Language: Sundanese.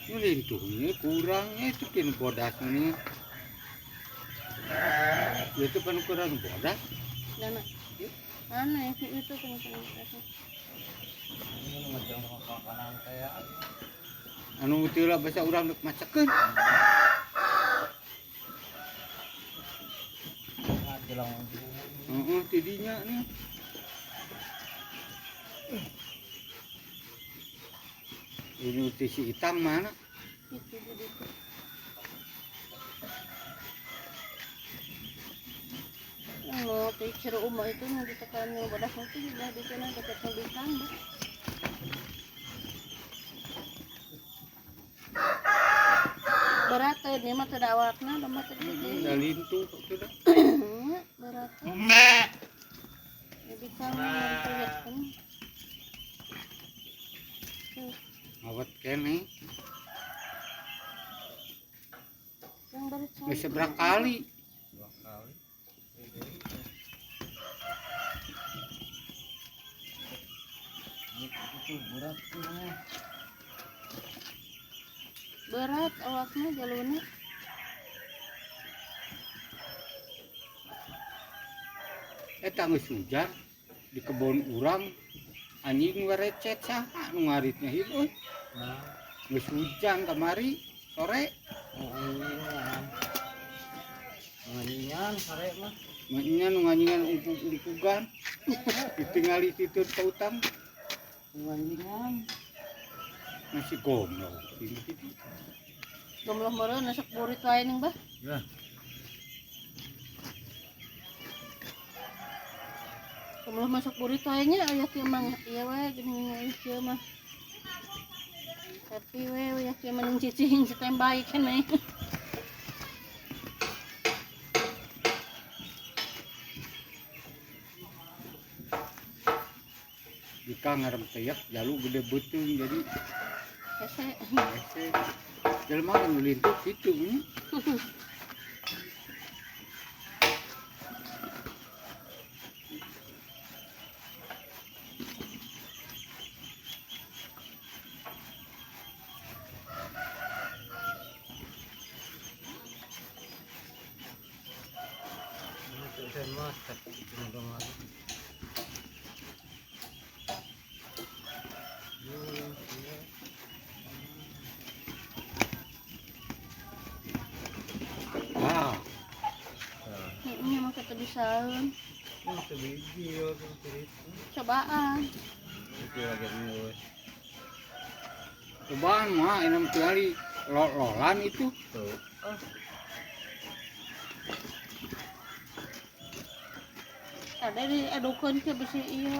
Ini lintuhnya kurang itu pin bodas ini. Itu kan kurang bodas. Dana. Mana itu kan kan. Anu teu lah basa urang deuk masakeun. Heeh, tidinya nih. Ini si hitam mana? Itu jadi itu. Ano, teacher uma itu yang ditekan yung badak itu sudah di sana dekat bikang. Berat ini mah tidak awakna, domba teh gede. Udah lintuh kok sudah. Berat. Bikang yang Awet kene. Geus seberapa kali? 2 kali. Itu berat nih. Berat awakna jaluna. Eta geus hujan di kebon urang anjing warecet saha nu ngaritnya hidup euy. Nah, geus hujan kamari sore. Oh, anjingan. Nganjingan sore mah. Maknya nu nganjingan ungkug-ungkugan. Ditingali titur ka utang. Nganjingan. Masih gomlo. Gitu. Gomlo meureun sok burit wae ning bah. Ya. Gomlo masuk burit wae nya aya kieu mah ieu we geuning kieu mah. Tapi we aya kieu mah cicing standby keneh. Jika ngarem teyak jalu gede beuteung jadi hese. Hese. Jelema kan nu lintuh kitu nya. Wah. Ini mah kata bisaeun. Cobaan. Cobaan mah enam kali lolan itu. Tuh. Ada di adukan ke besi iya.